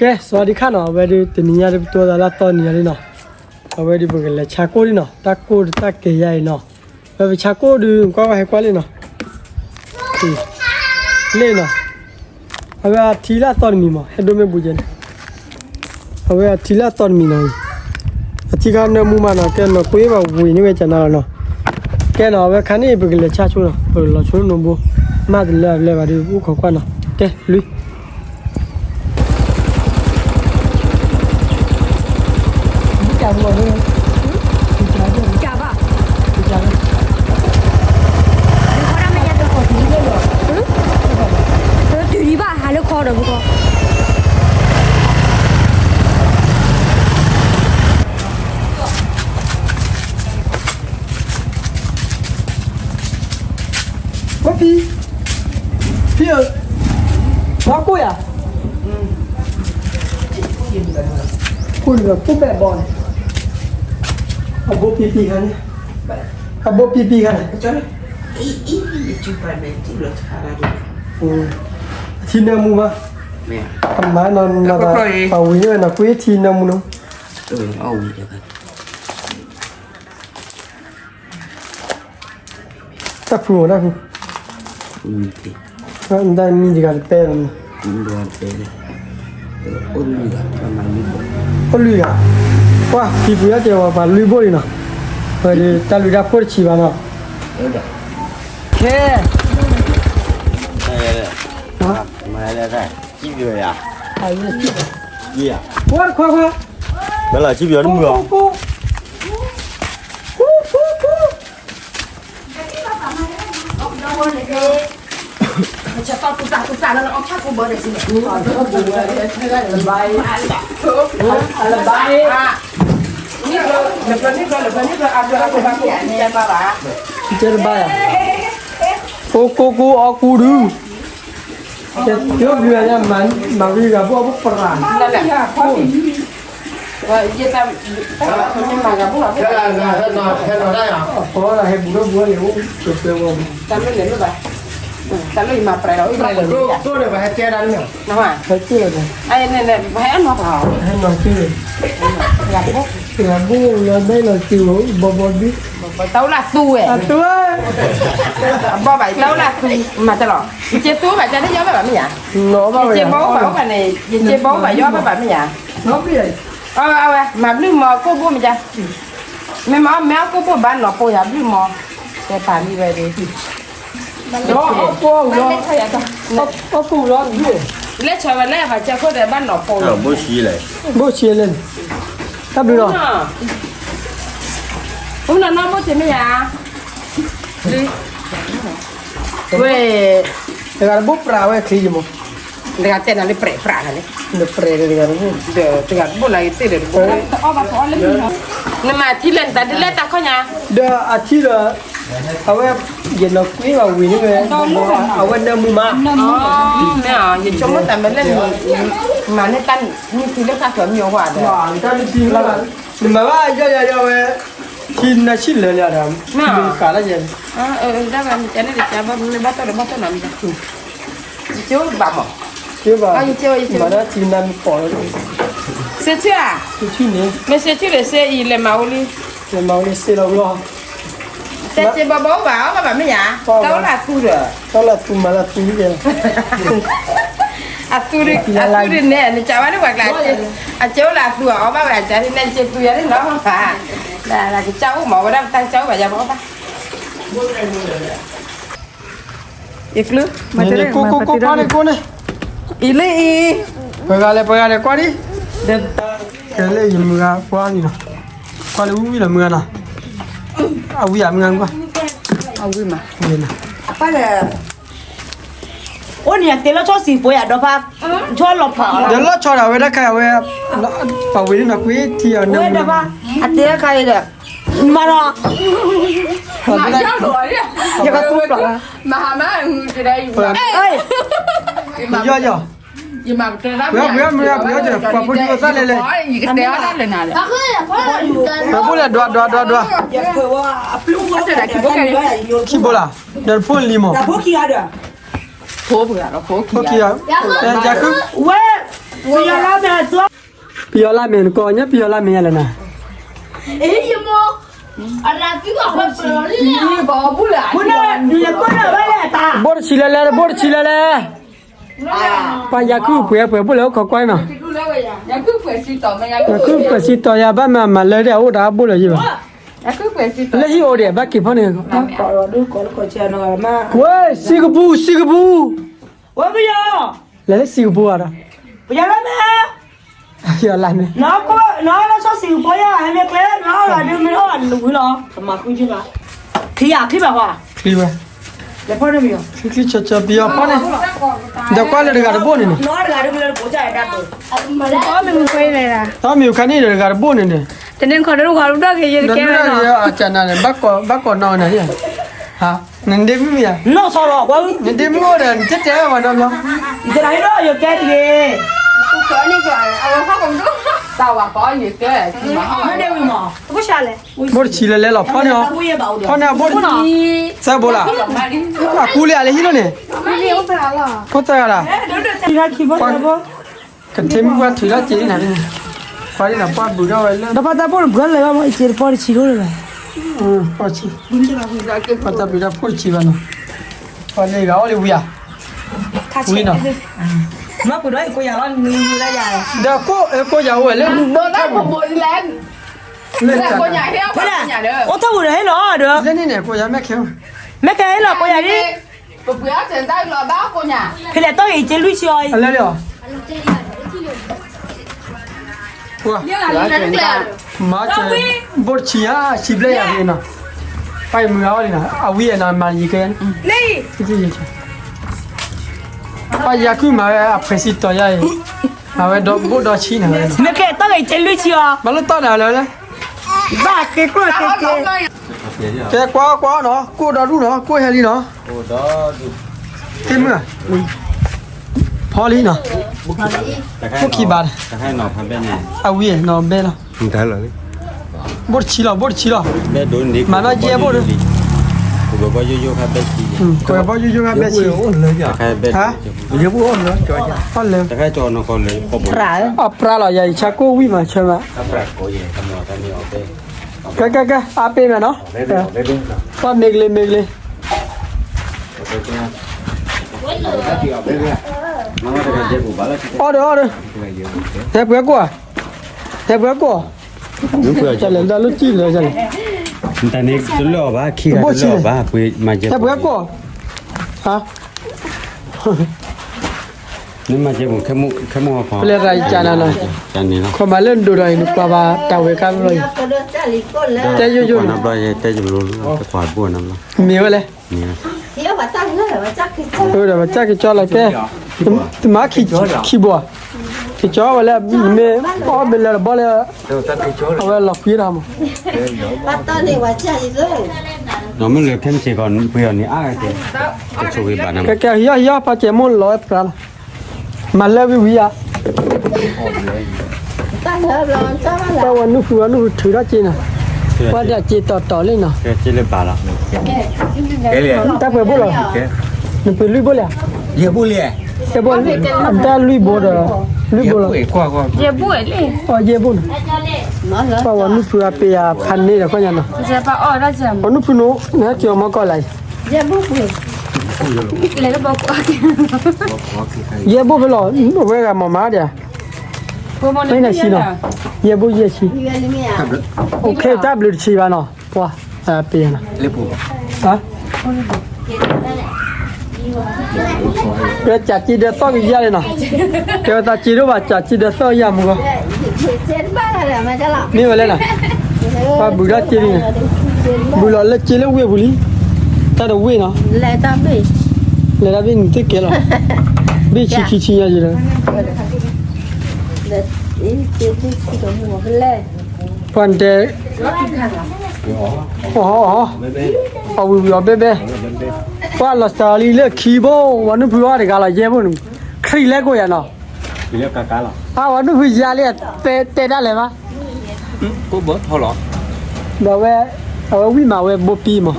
ကဲ စဝၤဒံခါနီၤ, အဝဲဒုးတနံၤညါဒုး ပတိသးလၢအသီနံၤညါလံနီၤ, အဝဲဒုးပကလဲၤဆါကိၣ်လံနီၤ, တၢ်ကိၣ်တၢ်ကဲၤယါအံၤနီၤ, ဝဲပဆါကိၣ်ဒုး ကွၢ်ဝဲဟဲကွၢ်လံနီၤ, လ့ၣ်နီၤ, အဝဲအထံလၢအသီတမံၤမး ဟဲဒိၣ်မ့ၢ်ဘူးကဲန့ၣ် အဝဲအထံလၢအသီတမံၤနီၤ, အထံခါနၢမူမးနီၤ, ကဲနီၤ ကွ့ဘၣ်ဝံၤန့ၢ်ဝဲကနၤလီၤနီၤ, ကဲနီၤ အဝဲခါန့ၣ် ပကလဲၤဆါဆိနီၤ, ပကလီၤဆိနီၤဘိ, မ့ၢ်တလၢအဘျဲဘၣ်ဒီး အိၣ်ခိးကွၢ်နီၤ, ကဲ လွံၢ် တုၤဒံးဘၣ်ဟးလၢခီဒီးပကီၢ် ဖံ, ဖံဧၢ, ပှၤကိၣ်ယၤ, ကိၣ်ဒီးကိၣ်ဘဲၣ်ဘီန့ၣ်, အဘိပံပံခါန့ၣ်, အဘိပံပံခါန့ၣ်, အထံနၢမူမး, အမၤနီၤနၤ, ပှၤဝံၤန့ၢ်ဝဲနီၤ ကွ့ထံနၢမူနီၤ တၢ်ဖုမး တၢ်ဖု, တၢ်မံတဂၤတပဲလီၤ, အိၣ်လွံၢ်ဂၤ, ကွၢ်ဖံပူၤယါကဲဝဲပှၤလွံၢ်ဘိလံနီၤ, ဝဲဒုးတၢ်လွံၢ်တၢ်ဖိတဆံးဘၣ်နီၤ, ခဲ မၤလဲၣ်, မၤလဲၣ်, ကွၢ်တခွါခွါ, မ့ၢ်လီၤ စံၣ်ပယီၤတမုာ်အီၤ, ကဲတဘၣ်ယၤ, ကိကိကိအီကူဒုး, ကဲ မၤဝံၤဂၤဘိၣ်အဘိၣ်ပရၣ် ဟဲဘူးထီၣ်ဘူးန့ၣ် အိၣ်ကၢၤကၢၤဝဲ, တၢ်လၢယမၤပြဲးလီၤ ဟဲကဲဒၣ်န့ၣ်, ဟဲကၢၤလီၤ, ဟဲနီၤကၢၤ, ဟဲနီၤကၢၤ, ဂၤဘိၣ်လီၤဘဲလီၤကၢၤ ဘီဘီဘံ, တၢ်အိၣ်လၢသူဝဲ, အဘီၣ်ဘၣ် တၢ်အိၣ်လၢသူ, မၤတၢ်လီၤ, ယစ့သူဘၣ်ကၢ်န့ၣ် ယီၣ်ဘၣ်ဘၣ်မ့ၢ်ယါ, ယစ့ဘီဘၣ်အိၣ်ဘၣ်န့ၣ် ယစ့ဘီဘၣ်ယီၣ်ဘၣ်ဘၣ်မ့ၢ်ယါ, အဝဲ မၤဘျုးမီၤကိၣ်ဘိမ့ၢ်ယါ, မ့ၢ်မၤအီၣ်မ့ၢ်အီၣ်ကိၣ်ဘိဘၣ်နီၤပိယၤဘျုးမီၤ, တဲပာ်လံဝဲဒၣ်, အီၣ်ကိၣ်လီၤ, အီၣ်ကိၣ်လီၤ, လဲၤဆီၣ်ဝဲလဲၤပာ်ကဲခိၣ်ဒီးဘၣ်နီၤပိ, ဘိဆံးလဲၣ်, ဘိဆံးလဲၣ်, တၢ်ဘျုးလီၤ, မ့ၢ်နီၤနီၢ်ဘိဆံးမ့ၢ်ယါ, ဝဲ, တဂၤတဘိပြးဝဲချံယမီၤ, တဂၤတဲနၤလၢပြဲးပြးနၤလၢ, ပြဲးတဂၤတဘိ, တဂၤတဘိလၢယတ့ၢ်ဒီးတဘိ, နမၤထံလၢနတၢ်ဒ်လဲၣ်တၢ်ခီညါ, ဒီးအထံဒီး, အဝဲ, ယနီၢ်ကွ့ဘၣ်ဝံၤန့ၣ်ဝဲ, အဝဲနၢမူမး, မ့ၢ်, ယဆိကမိၣ်တၢ်မၤလၢ, မၤန့ၢ်တၢ်နုၢ်ထံလၢတၢ်ကီၤမံၤအဂီၢ်ဒီး, နမၤဘၣ်ယီယီယီဝဲ, ထံနၢဆံၣ်လၢာ်လံဒီး, မ့ၢ်, ဃာ်လၢယဲ, ဘၣ်တီၢ်ဒီးဘၣ်တီၢ်နီၤမ့ၢ်, ယကဘၣ်မး, ယဘၣ်, မၤဒၣ်ထံနၢမူပိာ်လီၤ, စ့ထံဧါ, မ့ၢ်စ့ထံဒီးစ့အံၤလဲၤမၤဝဲလံ, လဲၤမၤဝဲလံစ့လီၤဘျီ တဲစ့ဘီဘီအိၣ်ဘၣ်အီၣ်ဘၣ်ဘၣ်မ့ၢ်ယါ, တၢ်အိၣ်လၢအသူဒီး, တၢ်အိၣ်လၢအသူမၤလၢအသူကဲ, အသူ, အသူဒ်န့ၣ် နကးဝဲဒၣ်ပှၤကျါ, အစ့အိၣ်လၢအသူအီၣ်ဘၣ်ဝဲအစ့န့ၣ် စ့သူယၤန့ၣ်နီၤ, ကစၢ်အိၣ်မးဝဲဒၣ်တၢ်ကစၢ်အိၣ်ဘၣ်ယၤဘၣ်ဘၣ် ယကျု, ကိကိကိကိန့ၣ်ကိန့ၣ်, အံၤလၢအံၤ, ပှၤဂၤလဲၣ်ပှၤဂၤလဲၣ်ကွၢ်ဒံး, ကဲလၢယမုၢ်ဂၤကွၢ်လံနီၤ, ကွၢ်လၢဝံၤလီၤမုၢ်ဂၤနီၤ, အဝံၤဧါမုၢ်ဂၤကွၢ်, အဝံၤမး, အိၣ်န့ၣ်အတဲလီၤဆီစံးပှဲၤယၤဒီးဖး, ဆီလီၤဖး, ဒီးလီၤဆီဒၣ်ဝဲဒၣ်ခါအဝဲ, ပှၤဝံၤန့ၣ်နီၤကွ့ထံအီၤန့ၣ်, အတဲခါအံၤဒီး, မၤနီၤ, ယကသူပျီ, မၤဟါမး, ယီယီ, ပှၤဖိဒံဖိသၣ်လဲၣ်လဲၣ်, ပှၤဖိလဲၣ်ဒွးဒွးဒွးဒွး, ခံဘိလၢ, ဒီးတဖိလံမး, ဖိခံဂၤ, ဖိခံဂၤ, ဝဲ, ယၤဃု, ဝဲ, ယၤလၢမဲ ပယီၤလၢမ့ၢ်နကိးညါ ပယီၤလၢမ့ၢ်ယလဲၣ်နၤ, ဘိၣ်တဆံလၢလဲၣ်, ဘိၣ်တဆံလၢလဲၣ်, ပှၤယၤခုၣ်ပှဲၤပှဲၤဘိၣ်လၢအိၣ်ခိးကွၢ်နီၤ, ယၤခုၣ်ပှဲၤစံးတီၤယၤဘၣ်မၤမၤလၢဒၣ်အိၣ်ဒီးဘိၣ်လၢၤယဘၣ်, လၢဟံၣ်အိၣ်ဒံးဘၣ်က့ၤဖီန့ၣ်, ဝဲ စံကပူၤ စံကပူၤ, ဝဲပယီၤ, လဲၤလၢစံကပူၤဧါဒီး, ပယီၤလၢမ့ၢ် ယလၢန့ၣ်, နလၢဆီစံးကပီၤယၤ ဟဲမ့ၢ်ကျဲ နအီၣ်ဂၤဒုးမ့ၢ်အီၣ်ဂၤဒုးဝံၤလီၤ, ကမၤဃုကဘၣ်, ချံယၤ ချံဘၣ်ဃီ, ချံဝဲ, ချံချံကၠီကၠီပယီၤဖီန့ၣ်, ဒီးကွၢ်လၢတဂၤတဘိၣ်န့ၣ်န့ၣ်, တမ့ၢ်ခါန့ၣ်ဒီးတဂၤတဘိၣ်န့ၣ်န့ၣ်, တနံၣ်ခီတရူၢ်ခီတရူၢ်က့ၤယကဲ, အကနၤန့ၣ် ဘၣ်ကိးနီၢ်နၤ, နဒ့မုၣ်မ့ၢ်ဧါ, နီၢ်ဆီလီၤကွၢ်, နဒ့မုၣ်အိၣ်ဒီး နတဲတဲဝဲနီတဘျီ, ယကဲတဂ့ၤ, တၢ်ဝဲကီယကဲ, ဘိၣ်တဆံလၢလဲၣ်လီၤ ဖီန့ၣ်အီၤ, ဖီန့ၣ်အဘိၣ်, သၢဘိလၢ, အကူလံဧါလၢဟံၣ်လီၤန့ၣ်, အိၣ်သၢဂၤလီၤ, ကထ့မုၢ်ပှၢ်ထုးထီၣ်က့ၤနၤ, ပှၤဒ်နၤပှၢ်ဘုးထီၣ်ဝဲလၢ, ဒီးပှၤတၢ်ဘိၣ်န့ၣ် ဘှၢလၢၤဘၣ်မ့ၢ်အံၤစ့တပီတဆံးဒိၣ်လၢၤဘၣ်, ပှၤတၢ်ဘုးတၢ်ဖှိၣ်တဆံးဘၣ်နီၤ, ပှၤလၢဂၤအီၣ်လံဝံၤဧါ, ဝံၤနီၤ, ဒီးကိးယၤအိၣ်ဝဲလၢ, အိၣ်ထီၣ်ပူၤဒီးဟ့ၣ်လီၤဒီး, လၢန့ၣ်န့ၣ် ကိးယၤမဲခဲ, မဲခဲဟ့ၣ်လီၤကိးယၤဒ်, ဖဲလဲၣ်တီၢ်ဂ့ၤက့လွံၢ်ဆံအီၤအံၤ, မၤစၢၤ, ဘိၣ်တဆံယၤ ဆံဘျဲၣ်ယၤဖဲနီၤ, ပှၤအံၤမုၢ်ဂၤအီၣ်လံနီၤ အဝံၤအဲၣ်နီၤ မၤယံၤကဲ, ပှၤယၤခုၣ်မၤဝဲအဖှဲးစံးတီၤယၤအံၤ, မၤဝဲဒီဘိၣ်ဒီဆံနီၤ, မ့ၢ်ကဲတီၢ်ဂ့ၤက့လွံၢ်ဆံအီၤ, မၤလၢတီၢ်နၤလၢ, ဘၣ်က့ၤကျိၣ်က့ၤက့ၤ ကဲကွၢ်ကွၢ်နီၤ ကိၣ်ဒီဒူၣ်နီၤ ကိၣ်ဟဲလံနီၤ, ကဲမုၢ်, ဖီလံနီၤ, ဘိၣ်ခံဘၣ်, အဝံၤနီၤဘဲလီၤ, ဘိၣ်တဆံလီၤ ဘိၣ်တဆံလီၤ, မၤနီၢ်ယဲၢ်ဘိၣ်ဒီး, ကဘီယိယိခါဘဲဆံ, ဟါ, လၢ, အပြၢလီၤ ယၤယဆါကိၣ်ဝံၣ်မးဆၢမး, ကဲကဲကဲ အါပ့ၤမးနီၤ, ပှၤမ့ၢ်ကလ့မ့ၢ်ကလ့ အီၣ်ဒီးအီၣ်ဒီး, ဟဲပှဲၤကိၣ်, ဟဲပှဲၤကိၣ်, ကလဲၤလၢလၢကံၣ်လၢကလဲၤ, တၢ်န့ၣ်တလၢအီၤဘၣ် ခံဂၤတလၢအီၤဘၣ်, ပှ့ၤမၤကဲ, ဟဲပှဲၤကိၣ်, ဟါ, နမၤကဲပူၤ, ပလဲၤရၤအံၤကနၤနီၤ, ခီမၤလၢနဒိၣ်ဒီးအံၤ နကွၢ်ဘၣ်တၢ်ဝဲကါဘျီအံၤ, တဲယိယိနီၤ, တဲယိယိနီၤ, မ့ၢ်ဝဲလဲၣ် အဝဲဒီးပစၢ်က့ၤကၠီလီၤကဲ, တမၤခံဘိဧါ, က့ၤကၠီဝဲလၢ မ့ၢ်အီၣ်မ့ၢ်လၢတဘီလၢ အဝဲလီၤကွံတၢ်မး, မ့ၢ်လၢခဲမုၢ်ဆ့ၣ်ကီး ပှ့ၤအီၤန့ၣ်အါကဲ, ကဲကဲ ဟံးအီၣ်ဟံးအီၣ် ပှၤကဲမိၢ်လီၤဝဲပြးလီၤ, မၤလၢဝံၤဝံၤဧါ, ပှၤဝဲနုာ်ဖု ဝဲနုာ်ဖုထုးထီၣ်က့ၤနီၤ, ပှၤဒၣ်က့ၤတီၤတီၤလံနီၤ, တၢ်ပှဲၤဘိၣ်လီၤ, နပှ့ၤလွံၢ်ဘိၣ်လံဧါ, အတၢ်လွံၢ်ဘိဒီး, လွံၢ်ဘိလီၤ, ယဲၢ်ဘိၣ်နီၤ, ပှၤဝဲနုာ်ဖုအပ့ၤယၤဖးန့ၣ်ဒီး ခီညါနီၤ, ပှၤနုာ်ဖုနီၤ နဟဲက့ၤအီၤမီကီၢ်လၢ်အံၤ, ယဲၢ်ဘိၣ်ဖဲလီၤ, အဝဲဂၤမၤမၤဒံးဧါ, မ့ၢ်နဆံနီၤ, ယဲၢ်ဘိၣ်ယဲၢ်ဆံ, အိၣ်ခ့တၢ်ဘျုးတဆံဘၣ်နီၤ, ပှၤ, ပ့ၤနီၤ, ပကးက့ၤဒၢးသီၣ်ကယၢ်လံနီၤ, တဲဝဲသးက့ၤဒိၣ်ဘၣ် ကးက့ၤဒၢးသီၣ်ကယၢ်မူကီၢ်, မ့ၢ်ဝဲလဲၣ်နီၤ, ပှၤဘုးထီၣ်က့ၤလံန့ၣ်, ဘုးလီၤလၢက့ၤလၢဝ့ၢ်ပူၤလံ, တၢ်တဝ့ၢ်နီၤ, လဲၤတၢ်ဘ့ၣ်နတ့ၢ်ကဲလီၤ, ဘ့ၣ်ဆံခံဆံညါယံၤလီၤ, ပှၤနတဲ, အီၣ်ဝံၤဝံၤအီၤဘဲဘဲ, ပှၤလီၤစၢၤလံလၢခံဘိ, ဝဲနုာ်ဖုအီၣ်တဂၤလီၤ ယဲၢ်ဘိၣ်န့ၣ်, ခရံာ်လဲၣ်ကိၣ်ယၤနီၤ, အဝဲနုာ်ဖုယၤလံ, တဲတၢ်လဲၤဘၣ်, ဒီးဝဲ, အဝဲဝံၣ်မးဝဲဘိပံမး,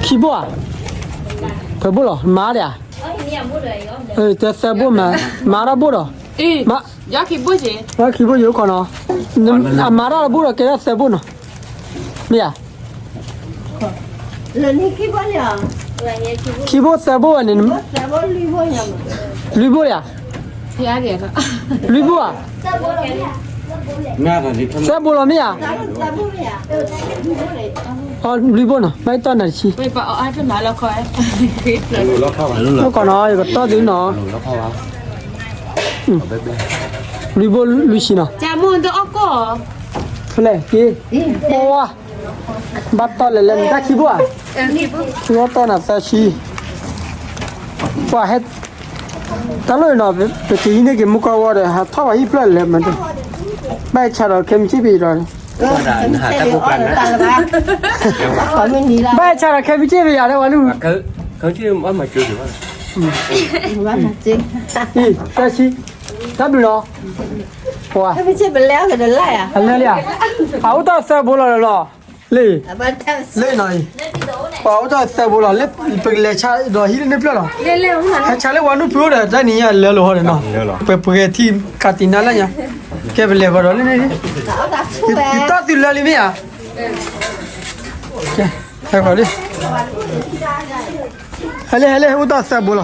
ခံဘိဧါ ဖဲဘိၣ်လီၤ မၤဒၣ်ဧါ, တသၢဘိၣ်မး, မၤထီၣ်ဘိၣ်ဒီး, မၤ, ခံဘိၣ်ယိၤခီနီၤ, အမၤထီၣ်ဘိၣ်ဒီးကဲထီၣ်သၢဘိၣ်နီၤ, မ့ၢ်ဧါ, ခံဘိၣ်သၢဘိၣ်ဝဲန့ၣ်, လွံၢ်ဘိၣ်ဧါ, လွံၢ်ဘိၣ်ဧါ, သၢဘိၣ်လီၤမ့ၢ်ဧါ, လွံၢ်ဘိၣ်နီၤ ဘၣ်တီၢ်နၤတဆံ ကီးနီၤ ယကတီၢ်သုနီၤ, လွံၢ်ဘိၣ်လွံၢ်ဆံနီၤ, ဖဲလဲၣ်က့, ပဝါ, ဘၣ်တီၢ်လဲၤလဲၤနတၢ်ခံဘိၣ်ဧါ, ဘၣ်တီၢ်နၤသၢဆံ, ပှၤဟဲ, တၢ်လိၣ်နီၤ ပကဟံးန့ၢ်က့ၤမူကီၢ်ဝီဒီး ဟးထီၣ်ပှၤဟံၣ်ဖျၢၣ်လဲၤမး, ဘၣ်ဆါဒီးခဲမုၢ်ဆ့ၣ်ပယီၤဒီး, ဘၣ်ဆါဒီးခဲမုၢ်ဆ့ၣ်ပယီၤဒီးဝဲလူ, တၢ်ဘျုးနီၤ, ပှၤ, အအိၣ်တၢ်သၢဘိလီၤလီၤ, လၢ, လၢနီၤ, ပှၤအိၣ်တၢ်သၢဘိလီၤ, လၢပကလဲၤဆါဒီးဟံၣ်လၢန့ၣ်ဖျၢၣ်လီၤ, ဟဲဆါလၢပှၤနုၢ်ဖုအိၣ်ဒီး တၢ်နံၤညါလၢလီၤဟီဒီးနီၤ, ပပှဲၤထံကးတံာ်နါလၢညါ, ကဲပလဲၤဃီဒီးလၢန့ၣ်, ယတီၢ်သုလၢလံမ့ၢ်ဧါ, ဟဲဃီလံ, ဟဲလံ ဟဲလံ အိၣ်တၢ်သၢဘိလီၤ,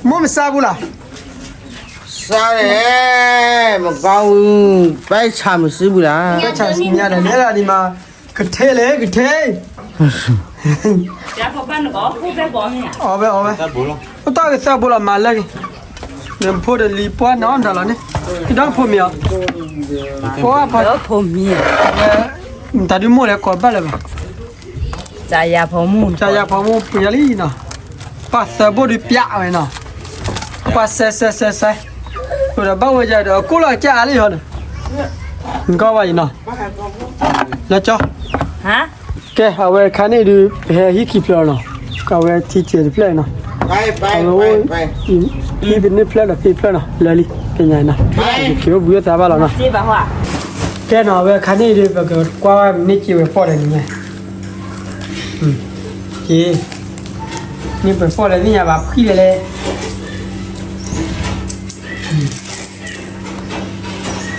မိၢ်မစါဘိလီၤ စါန့ၣ်, မကီၢ်ဝံၤ, ပဲဆါမစုပူၤလၢ, ပဲဆါမစုပူၤညါဒီး လဲၤလၢဒံးမး, ကထဲလဲၣ် ကထဲ, အီၣ်ဝဲ အီၣ်ဝဲ, အိၣ်တၢ်ကသၢဘိလီၤ မၤလၢက့ၤ, နဖိဒီးလံၤပှၢ်နီၢ်တၢ်လီၤန့ၣ်, ကဒီးဖိမံၤအီၤ, ဖိမံၤ, တၢ်ဒုးမိၢ်လဲၤကိးဘၣ်လၢၤဘၣ် ကယၤဖီမူၢ်, ကယၤဖီမူၢ်ပှဲၤလံနီၤ, ပှၤသၢဘိၣ်ဒုးပျးဝဲနီၤ, ပှၤစဲးစဲးစဲးစဲး, အိၣ်ဒီးဘၣ်ဝဲယၤဒီးအကိၣ်လီၤကၢ်အါလံဟီန့ၣ်, နကီၢ်ဘၣ်အံၤနီၤ, လၢကၠီ, ကဲ အဝဲခါန့ၣ်ဒုး ပဟဲဟံၣ်ခံဖျၢၣ်နီၤ, အဝဲထံၣ်တဖျၢၣ်နီၤ, အဝဲအိၣ်, ဟံၣ်ပန့ၢ်ဖျၢၣ်ဒီးဖံဖျၢၣ်နီၤ လၢလံ, ကညါအံၤနီၤ, က့ၤအိၣ်ဘှံးအိၣ်သါဘၣ်လီၤနီၤ, ကဲနီၤ အဝဲခါန့ၣ်ဒုး ပကကွၢ်ဝဲမ့ၢ်က့ၤဝဲပီၣ်ဒီးန့ၣ်, က့ၤ, န့ၣ်ပှဲၤပီၣ်လဲၣ် မ့ၢ်ညါဘၣ်ဖှံလဲၣ်လဲၣ်,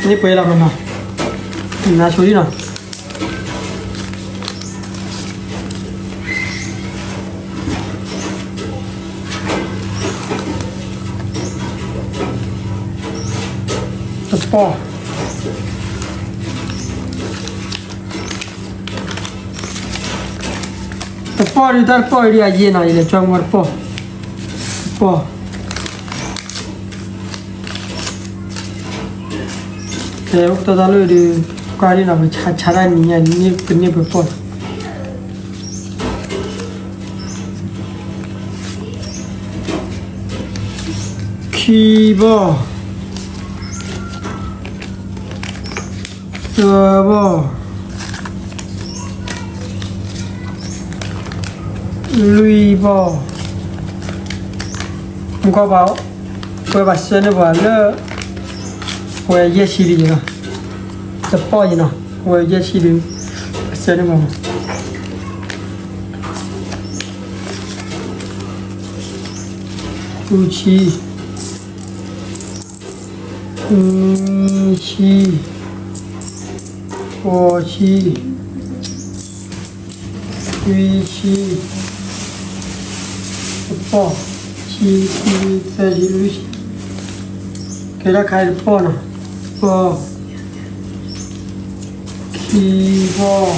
န့ၣ်ပှဲၤလီၤမနီၤ, နဆိဒံနီၤ, တပီၢ် တပီၢ်ဒုး တၢ်တပီၢ်အံၤဒုး အယံာ်နီၤ ယလဲၤကၠီမီတပီၢ်, တပီၢ်, ကဲ တၢ်တၢ်လၢဒုး ကွၢ်ဒ်နီၤ ပဆါဆါတၢ်နံၤညါ ပန့ၢ်ပပီၢ် ခံဘီၣ်, သၢဘီၣ်, လွံၢ်ဘီၣ်, မုၢ်ကီၢ်ပၤ, ပဝဲဘၣ်ဆှၢန့ၢ်ပှၤလၢ ပဝဲယဲၢ်ဆံဒုးနီၤ, တပီၢ်အံၤနီၤ ပဝဲယဲၢ်ဆံဒုး ဘၣ်ဆှၢန့ၢ်ပှၤ ဃုဆံ, နွံဆံ, ဃိးဆံ, လွံၢ်ဆံ, တပီၢ်, ခံဆံ, သၢဆံ, လွံၢ်ဆံ, ကဲထီၣ်ခါအံၤတပီၢ်နီၤ, တပီၢ် ခံဘီၣ်, သၢဘီၣ်, လွံၢ်ဘီၣ်, ယဲၢ်ဘီၣ်, ဃုဘီၣ်, ဃုဘီၣ်ဒီး ဃုဘီၣ်ဒီး ဃုဘီၣ်တခံဆံနီၤ, ပဆါ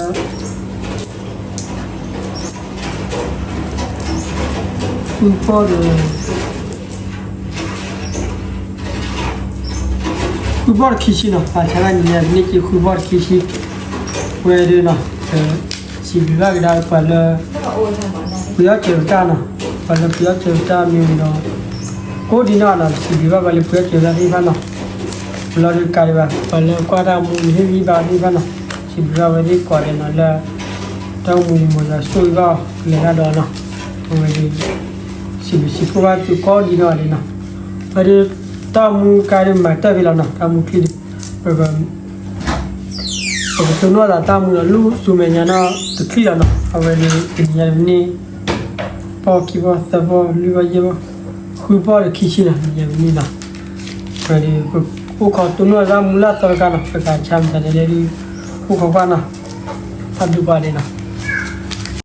တၢ်နံၤညါ ပန့ၢ်က့ၤဃုဘီၣ်တခံဆံ, ဝဲဒၣ်နီၤ, စံးဘျုးဘၣ်ကဒါပှၤလၢ ပယီၤစၢၤပတၢ်နီၤ, ပှၤလၢပယီၤစၢၤပတၢ်မ့ၢ်ဝံၤဒီး ကိးဒံနီၢ်နီၤ စံးဘျုးဘၣ်ပှၤလၢပယီၤစၢၤပတၢ်သ့ၣ်တဖၣ်နီၤ, ပလီၤဒုးကးဒံးဘၣ် ပှၤလၢကွၢ်တၢ်မူမံၤဟ့ၣ်ဂံၢ်ဘါသ့ၣ်တဖၣ်နီၤ, စံးဘျုးဘၣ်ဝဲသ့ၣ်ကိးဂၤဒဲးနီၤ လၢ တၢ်အိၣ်မူမံၤမီၤစၢၤဆိၣ်ဂ့ၤဘၣ်အီၤ ကလဲၤတၢ်ဒီးနီၤ, အဝဲဒၣ် စံးဘျုးစံးဖှိၣ်ဘၣ်သုကိးဒံနီၢ်ဂၤဒဲးနီၤ, ဝဲဒုး တၢ်မူကါဒုးမၤတၢ်ဖဲလီၤနီၤ, တၢ်မူချံဒုး ပက ပကတိၢ်နီၣ်သးတၢ်မူဒီး လူၢ်စူၤမဲာ်ညါနီၣ်တချံလီၤနီၤ. အဝဲဒုး တနံၤညါတမံၤန့ၣ် ပီၢ်ခံပီၢ်သၢပီၢ်လွံၢ်ပီၢ်ယဲၢ်ပီၢ် ဃုပီၢ်ဒီးခံဆံနီၤ, တနံၤညါတမံၤနီၤ. ဝဲဒုး ပအိၣ်ခိးတိၢ်နီၣ်တၢ်မူလၢအသီတကါနီၤ, ပကဆါမတၤဒ်လဲၣ်ဒုး အိၣ်ခိးကွၢ်နီၤ, တၢ်ဘျုးပှၤဒဲးနီၤ.